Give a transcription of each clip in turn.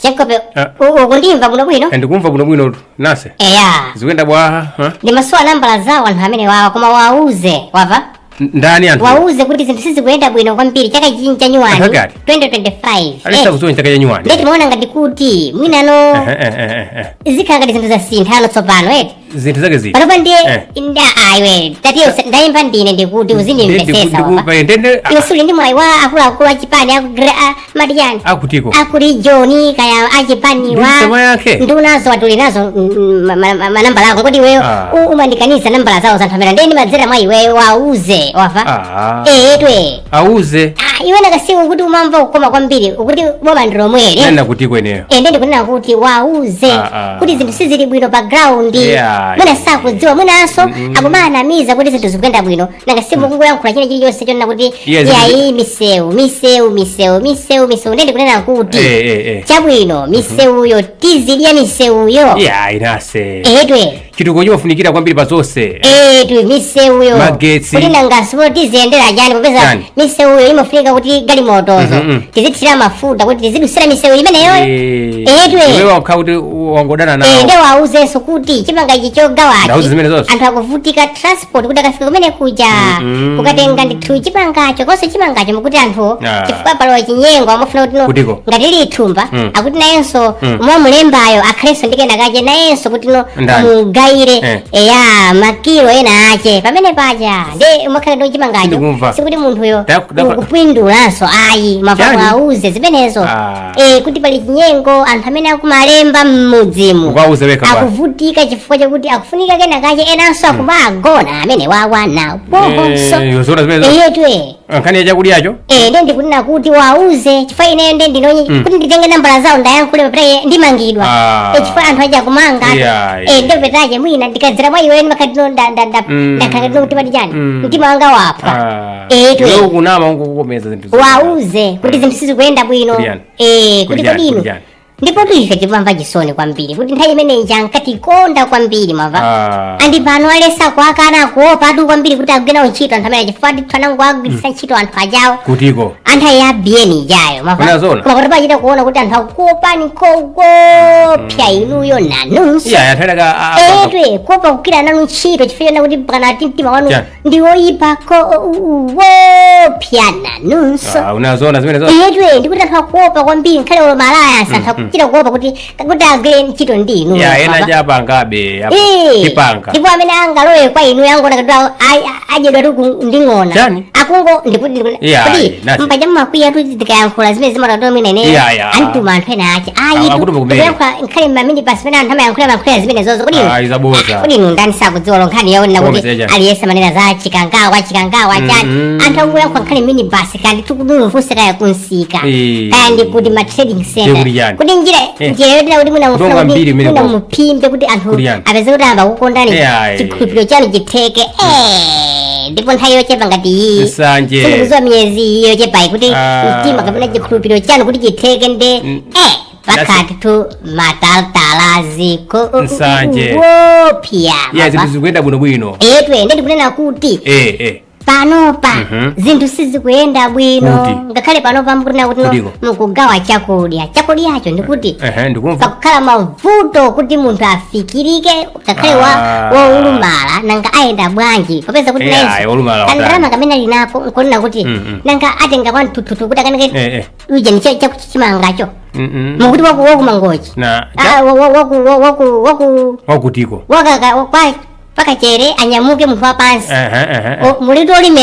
Chenkope. Ah. Ukundimva bwinobwino? Ndikumva bwinobwino nase. Eya. Zikuyenda bwa, ha? Ndimasowa nambala zawo anthu amene wawa, koma wauze, wava? Ndani anthu? Wauze kuti zinthu sizikuyenda bwino kwambiri chaka chinchi cha nyuwani. Anthu ake ati? 2025. Alisa kudziwa chaka cha nyuwani. Ndiye timaona ngati kuti mwinano zikhala ngati zinthu zasinthano tsopano, eti? Zinthu zake ziti? Panopa ndiye Eh. Aiwe, tatiye ndayimba ndine, ndikuti uzindimvesesa, wava? Ndikupa ndende. Iwe suli ndi mwayi wa akuluakulu achipani mati chani? Akutiko? Akurijoni kaya achipaniwa. Ndisema yake. Ndunazo watuli nazo manambala ako kuti iweyo Ah. umandikaniza nambala zawo zanthu amene ndiye ndimadzera mwa iweyo, wauze, wava? Ah. Etwe. Auze. Ah, iwe nakasiku kuti umamva kukoma kwambiri ukuti boma ndilomwere. Nena kutiko ineyo? Ende ndikunena kuti wauze Ah, ah. kuti zinthu sizili bwino pa ground. Mwina sakudziwa, mwinanso akumanamiza kuti zinthu zikuyenda bwino. Nanga si mukungoyankhula china chilichonse chonena kuti Yeah, zinthu yayi, misewu, misewu, misewu, misewu, misewu. Ndiye ndikunena kuti chabwino, misewuyo tizidya misewuyo? Yeah, inase. Etwe. Chitukuko chimafunikira kwambiri pa zonse. Etwe, misewuyo. Magetsi. Kuti nangasipo tiziyendera chani, popeza Chani? misewuyo imafunika kuti galimotozo tizithira mafuta kuti tizidusira misewu imeneyo. Etwe. Iwe wakha kuti wangodana Eh, nawo. nde wauzenso kuti chimanga ichi chogawachi Ndauze zimene zonse. anthu akuvutika transport kuti akafika kumene kuja kukatenga ndithu chimangacho konse. Chimangacho mukuti anthu Ah. chifukwa palowa chinyengo, amafuna kuti no Kutiko? ngati lili thumba akuti nayenso mwamulembayo akhalenso ndi kena kache nayenso kuti no Ndani? mugayire. Eh. Eya, makilo ena ache pamene paja nde umakhala ndi chimangacho. Sindikumva. Sikuti munthuyo ukupindulanso ayi, Chani? mapapo auze zimenezo. Ah. Eh, kuti pali chinyengo, anthu amene akumalemba m'mudzimu Ukauze wekha bwana. akuvutika chifukwa chakuti akufunika kena kache, enanso akumagona amene wawana wohonso. Eh, zona zimenezo. Eyetwe. Nkhani ya chakudyacho. Eh, nde ndikunena kuti wauze chifukwa ineyo nde ndinonye kuti nditenge nambala zawo ndayankhule papitaye ndimangidwa. Ah. Eh, chifukwa anthu aja kumanga. Yeah. Eh, nde petache mwina ndikadzera mwa iweyo ndimakhatino ndakhala kuti pati chani mtima wanga wapha. Ah. Etwe. Iwe ukunama, ungokukomeza zinthu. Wauze kuti zinthu sizikuyenda bwino. Kuti yani? Eh, kuti Kuti yani, kodino kuti yani? Ndipo ife timamva chisoni kwambiri kuti nthawi imeneyi jankatikonda kwambiri, mwamva? Ah. Andi pano alesa kuakana kuopa atu kwambiri kuti agwira ntchito anthu amene, chifukwa ndithu anango agwiritsa ntchito anthu ajawo. Kutiko? Anthu ayi abiyeni ijayo, mwamva? Kuna zona? Koma kuti pachita kuona kuti anthu akuopani kogopya inuyo nanunso. Iya, anthu ena Etwe, kuopa kugwira nanu ntchito chifukwa chona kuti pakanati mtima wanu Chani? ndi woyipa ko wopya nanunso. Ah, unazona zimenezo. Iyetwe, ndikuti anthu akuopa kwambiri, nkhale olo malaya anthu akuchita kuopa kuti agwire ntchito ndi inu. Ya, ena chapangabe apo. Tipanga. Ndipo amene angalowe kwa inu yangoona kuti adyedwa tu ndi ng'ona. Chani? Akungo ndikuti Yeah, kuti nasi. mpaja mmakwiya tu tikayankhula zimene zimatatoa mwina ineyo antuma anthu ena ache ayi. Akutuma kumene. Ndikuyankhula nkhale mamini pasi pamene anthu amayankhula mayankhula zimene zozo kuti Ah, izaboza. Kuti inu ndani sakudziwa lonkhani yaonena kuti Kukomeza chani? aliyense manena za chikangawa, chikangawa chani. Anthu angoyankhula nkhale mini basi kandi tikumumfunse kaya kunsika kaya ndi kuti ma trading center Kuti chani? kuti njira njira yotera kuti mwina mufuna Kutonga kuti mbiri imene mwina kwa. muphimbe kuti anthu Kuti chani? apeze kuti amba kukondani, chikhulupiriro chanu chitheke. Eh, ndipo nthawi yochepa ngati iyi, Nsanje. sindikudziwa miyezi iyi yochepayi kuti Ah. mtima kapena chikhulupiriro chanu kuti chitheke nde pakati tu mataltalaziko Nsanje. wopya. Ya, zinthu zikuyenda bwinobwino. Etwe, nde ndikunena kuti panopa zinthu sizikuyenda bwino. Kuti? Ngakhale panopa mukunena kuti no, Kutiko? mukugawa chakudya, chakudyacho ndikuti Ehe, ndikumva. pakukhala mavuto kuti munthu afikirike ngakhale wa Ah. wolumala, nanga ayenda bwanji popeza kuti Eh, ayi, wolumala watani. kandalama kamene ali nako nkonena kuti nanga atenga kwa mtututu kuti akaneke uje ni chakuchimangacho mukuti wakumangochi. Na Ah, waku wakutiko? wakaka kwa pakachere anyamuke munthu wapansi. Ehe, ehe, ehe. Mulitu olime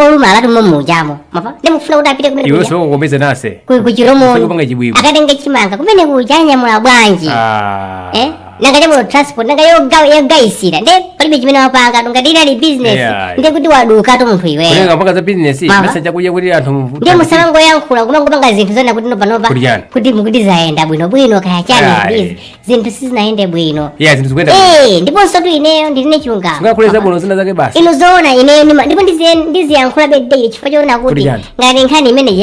olumala tumomujamo mapa ndimufuna kuti apite kumene Iwe kuja. sokukomeza nase. Ku Chiromoni. Kupanga chibwibwi. Akatenge chimanga kumene kuja anyamula bwanji? Ah. Eh, nanga chamulo transport, nanga yogayisira nde palibe chimene wapanga, ngati inali business nde kuti wadukatu munthu iweyo. Kulenga mpaka za business. Mama. Masa chakudya kuti anthu Ndiye musamangoyankhula kumangopanga zinthu zona kuti nopanopa Kuti chani? kuti mukuti zayenda bwinobwino kaya chani. Ayi. Zinthu sizinayende bwino. Yeah, zinthu zikuyenda. Eh, ndiponso tu ineyo ndiline chilungamo. Singakhule zabwino zina zake basi. Inu zoona ineyo ndipo ndiziyankhula beddeyi chifukwa choona Kuti kuti chani? ngati nkhani imene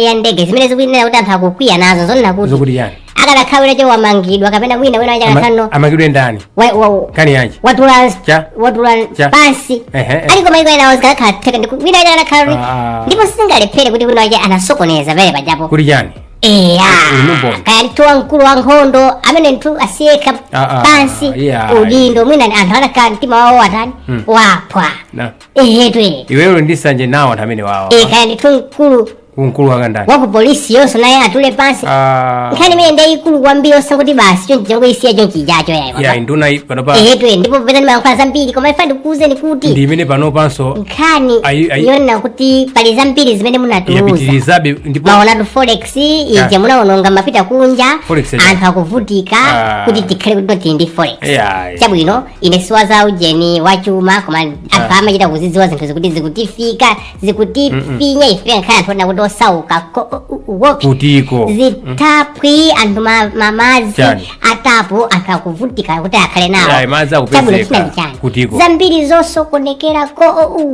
ya ndege zimene zikunena kuti anthu akukwiya nazo, zonena kuti Zokuti chani? akadakhawira cho wamangidwa kapena wina wina wacha akakhano Amangidwe ndani? Nkhani yanji? Watula Cha? watula Cha? pansi. Ehe, ehe. Aliko maiko ena zikakhala theka ndipo wina wacha akakhala Ah. ndipo singalephere kuti wina wacha anasokoneza pale pajapo. Kuti chani? Eya. Inu mboni. Kaya ndithu wamkulu wa nkhondo amene ndithu asiyeka Ah, ah, pansi yeah. udindo, mwina anthu anakhala mtima wawo watani, waphwa. Na Ehetwe. Iweyo ndi sanje nawo anthu amene wawa. E, kaya ndithu mkulu Kumkulu wakandani? Wa ku polisi yonso naye atule pansi. Ah. Nkhani imene ndiyikulu kwambiri, osanguti basi chonchi changoisiya chonchi ichacho yayi. Ya, induna iyi panopa. Ehetwe, ndipo popeza ndimayankhula zambiri, koma ifa ndikuwuzeni kuti Ndi imene panopanso nkhani yonena kuti pali zambiri zimene munatiuza. Yapitirizabe ndipo Maonatu forex ija munaononga, mapita kunja. Forex ija. Anthu akuvutika kuti tikhale kuti tili ndi forex. Chabwino, ine siwaza ujeni wachuma, koma anthu amachita kuzidziwa zinthu zikuti zikutifika, zikutifinya ife nkhale anthu ona kuti osauka wopsa. Kutiko? Zitapwi anthu mamazi Chani? atapo, anthu akuvutika kuti akhale nawo. Ayi, madzi akupezeka. Chabwino, china ndi chani? Kutiko? Zambiri zosokonekera ko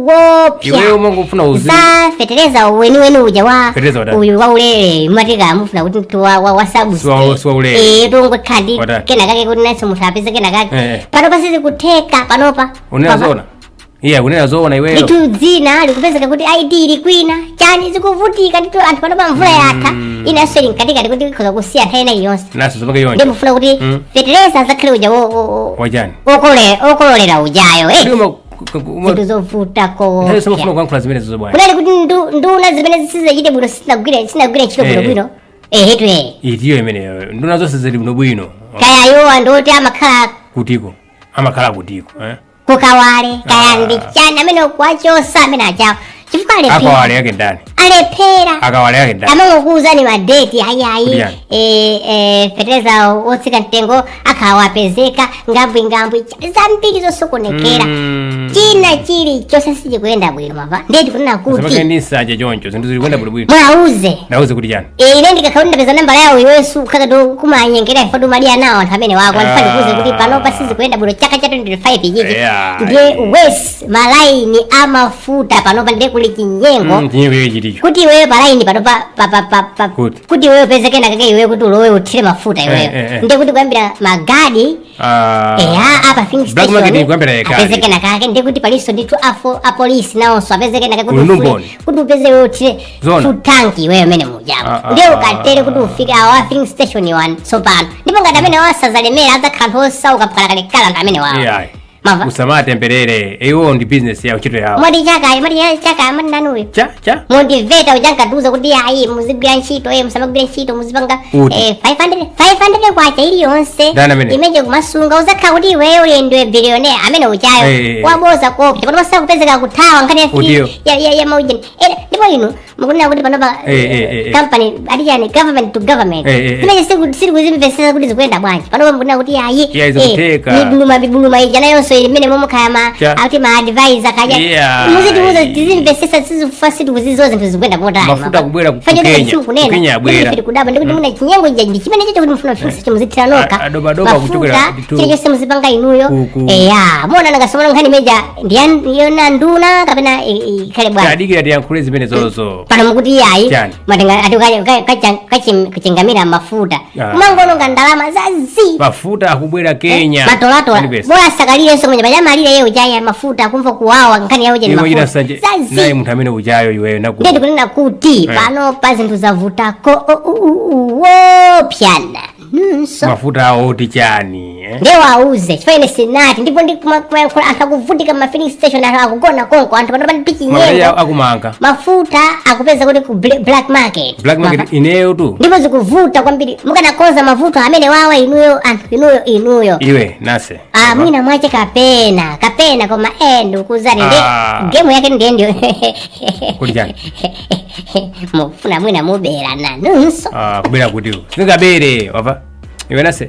wopsa. Iweyo umangofuna uzi Za fetereza weniweni uja wa Fetereza watani? Uyu wa ulere, matika mufuna kuti mtu wa subsidy. Siwa ulere. Eh, tongokhala ndi Watani? kena kake kuti nanso munthu apeze kena kake. Panopa sizikutheka panopa. Unena Papa. zoona, iye kunena zoona iweyo. Ndithu dzina likupezeka kuti ID ili kwina, chani, zikuvutika ndithu anthu panopa. Mvula yatha, inanso ili mkatikati kuti ikhoza kusiya nthawi ina iliyonse. Naso zopange yonje. Ndimufuna kuti fetereza azakhale uja Wachani? Okololera ujayo, eh. Ndiwo Zinthu zovuta nthawi somafuna koopsa. kuyankhula zimene zobwana. Kunali kuti nduna zimene sizachite bwino, sinagwire ntchito bwinobwino, ehetwe. Itiyo imeneyo, nduna zonse zili bwinobwino. Kaya iwowa ndoti amakhala Kutiko? Amakhala kutiko, eh? Kukawale kaya Ah. ndi chani, amene kuwachosa amene achawo chifukwa alephera. Akawale yake ndani? Alephera. Akawale yake ndani? Amangokuwuzani madeti, ayiayi. Kuti yani? Fetereza otsika mtengo akhawapezeka ngambwi ngambwi, zambiri zosokonekera. China chilichonse sichikuyenda bwino, mava ndeti kunena Usamake kuti ndi nsanje choncho, zinthu zili kuyenda bwinobwino. Mwauze. Nauze kuti chani? E, ine ndikakhala kuti ndapeza nambala yawo, iwenso ukhaka kumanyengera ifo tumaliya nawo anthu amene wako. Andifuna ndikuuze kuti panopa sizikuyenda bwino chaka cha 2025 ichichi. Ndiye wes malaini amafuta panopa ndiye kuli chinyengo. Chinyengo iye chiticho. Kuti iweyo palaini panopa pa, pa, pa, pa, Kuti? Kuti iweyo upeze kena kake, iweyo kuti ulowe uthire mafuta iweyo, ndiye kuti kuyambira magadi eya apa filling Black market station kuyambira yekali. apeze kena kake, ndiye kuti palinso ndithu afo apolisi nawonso apeze kena kake kuti Uli ufule mboni. kuti upeze iweyo uthire Zona. full tank iweyo mene mujamo. Ndiye ukatere kuti ufike awa filling station iwan tsopano, ndipo ngati amene wasazalemera adzakhala anthu osauka mpaka anthu amene wawa. Iyayi. Mava. Usamatemberere, iwo ndi business yawo, ntchito yawo. Moti chaka, moti chaka, moti nanuyo. Cha cha. Mondiveta ujankatiuza kuti ayi, muzigwira ntchito, musamagwira ntchito, muzipanga Uti? 500 500 kwacha iliyonse. Ndani amene? Imeje kumasunga, uzakhala kuti iweyo uli ndiwe billionaire amene uchayo. Waboza kopsa pano pasakupezeka kuthawa nkhani ya Utiyo. ya maujeni. Ndipo inu mukunena kuti panopa company ati chani, government to government. Imeje siri kuzimvesesa kuti zikuyenda bwanji. Panopa mukunena kuti ayi, Yeah, zikutheka. mibuluma ija nayonso ili mmene momwe khaya ma Cha. akuti ma advisor kaja. Muzitiuza tizimvesesa, sizifa sitikuziziwa zinthu zikuyenda potani. Mafuta akubwera ku Kenya. Ku Kenya abwera. Kudaba ndikuti muna chinyengo ija ndi chimene chacho kuti mufuna fix muzithira nokha. Adobadoba kuchokera Mafuta chilichonse muzipanga inuyo. Eya, mona nangasomona nkhani imeja ndiyona nduna kapena ikhale bwanji? Tadikira tiyankhule zimene zozo. Pano mukuti iyayi. Chani? Matenga ati kachingamira mafuta. Kumangononga ndalama zazi. Mafuta akubwera Kenya. Matolatola. Anipesa. Bora sakalirenso mwenye pachamalire yeyo chaya mafuta akumva kuwawa nkhani yawo cheni. Iwe chita Mafuta sanje zazi. Naye munthu amene uchayo iweyo naku. Ndiye ndikunena kuti pano pa zinthu zavutako wopyana nunso. Mafuta awo oti chani, eh? Ndiye wauze chifukwa ine sinati ndipo ndi kumayankhula anthu akuvutika ma filling station, anthu akugona konko, anthu pano pali Mafuta chinyengo. akumanga. Mafuta akupeza kuti ku black market. Black market ineyo tu. Ndipo zikuvuta kwambiri, mukanakonza mavuto amene wawa inuyo, anthu inuyo, inuyo. Iwe nase. Ah, mwina mwache kapena kapena, koma ndikuzani ndi game yake ndiye ndiyo. Kuti chani? Mufuna mwina mubera nanunso. Ah, kubera kuti singabere wava iwe nase.